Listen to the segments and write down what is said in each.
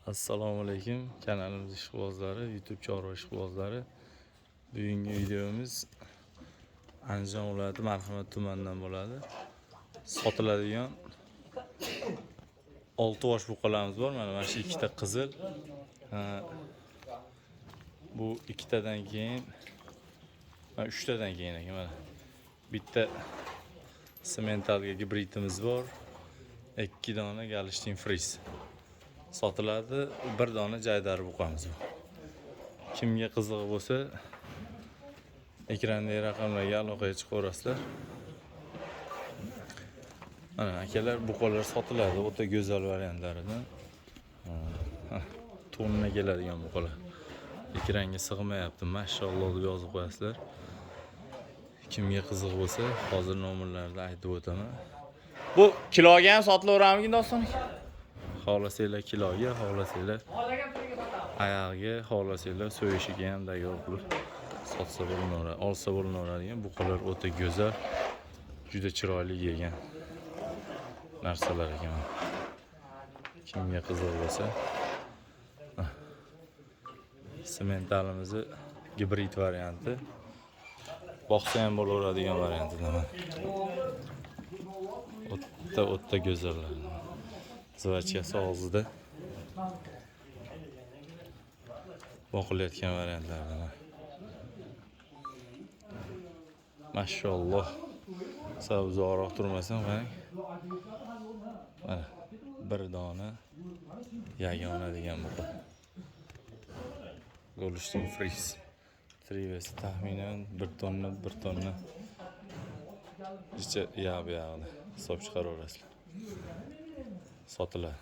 Assalomu alaykum kanalimiz ishqibozlari, YouTube chorva ishqibozlari. Bugungi videomiz Andijon viloyati Marhamat tumanidan bo'ladi. Sotiladigan 6 bosh buqalarimiz bor. Mana shu ikkita qizil. Bu ikkitadan keyin, mana uchtadan keyin ekan mana. Bitta sementalga gibridimiz bor. 2 dona Galishtin Friz sotiladi. Bir dona jaydari buqamiz bor. Kimga qiziq bo'lsa, ekrandagi raqamlarga aloqaga chiqaverasizlar. Mana akalar, buqalar sotiladi, o'ta go'zal variantlaridan. Ha, tonna keladigan buqalar. Ekranga sig'mayapti, mashalloh deb yozib qo'yasizlar. Kimga qiziq bo'lsa, hozir nomerlarni aytib o'taman. Bu kiloga ham sotilaveramiki, Doston aka? Xohlasanglar kiloga, xohlasanglar oyog'iga, xohlasanglar so'yishiga ham tayyor qilib sotsa bo'laveradi, olsa bo'laveradigan buqalar o'ta go'zal, juda chiroyli yegan narsalar ekan. Kimga qiziq bo'lsa, sementalimizni gibrid varianti, boqsa ham bo'laveradigan variantidan. O'ta o'ta go'zallar. Zvachkasi og'zida boqilayotgan variantlardan. Mashalloh. Sal uzoqroq turmasam qarang. Mana bir dona yagona degan buqa. Golstein Fries. Trivesi taxminan 1 tonna, 1 tonna icha bu yog'ida hisob chiqaraverasizlar. Sotiladi.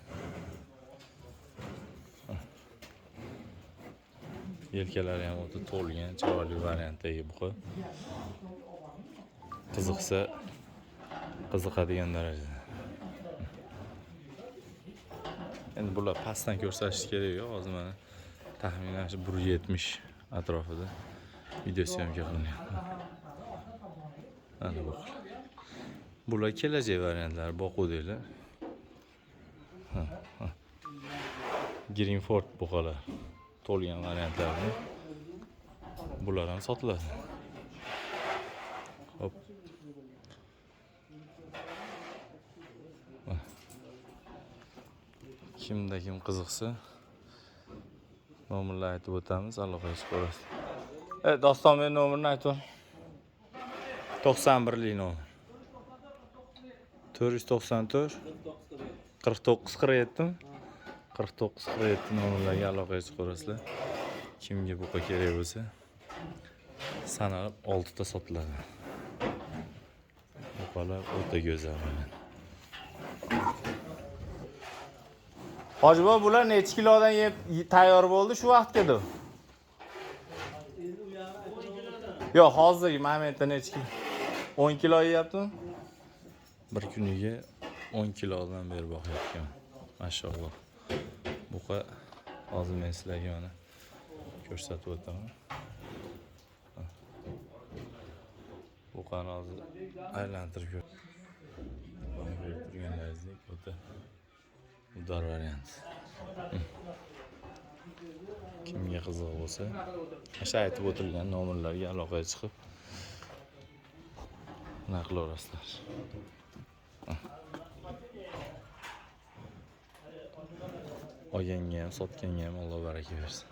Yelkalari ham o'ta to'lgan, chiroyli variantdagi buqa. Qiziqsa qiziqadigan darajada. Endi bular pastdan ko'rsatish kerak yo'q. Hozir mana taxminan shu 1.70 atrofida video syomka qilinyapti. Mana bu. Bular kelajak variantlari boquvdinglar. Ha. Greenford buqalar to'lgan variantlarni. Bular ham sotiladi. Hop. Kimda kim qiziqsa, nomerlarni aytib o'tamiz, aloqaga chiqaverasiz. Dostonbek nomerini aytib yuboring. 91lik nomer. 494 49 47 49 47 nomerlarga aloqaga chiqaverasizlar. Kimga buqa kerak bo'lsa, sanalib 6 ta sotiladi. Buqalar o'ta go'zal mana. Hoji bobo, bular necha kilodan yeb tayyor bo'ldi shu vaqtga deb? Yo'q, hozirgi momentda necha kilo? 10 kilo yeyaptimi? Bir kuniga 10 kilodan beri boqyapman. Mashalloh. Buqa hozir men sizlarga mana ko'rsatib o'taman. Buqani hozir aylantirib ko'r. Buni ko'rib turganlaringizdek o'ta udar variant. Kimga qiziq bo'lsa, o'sha aytib o'tilgan nomerlarga aloqaga chiqib nima qilaverasizlar. Olganga ham, sotganga ham Alloh baraka bersin.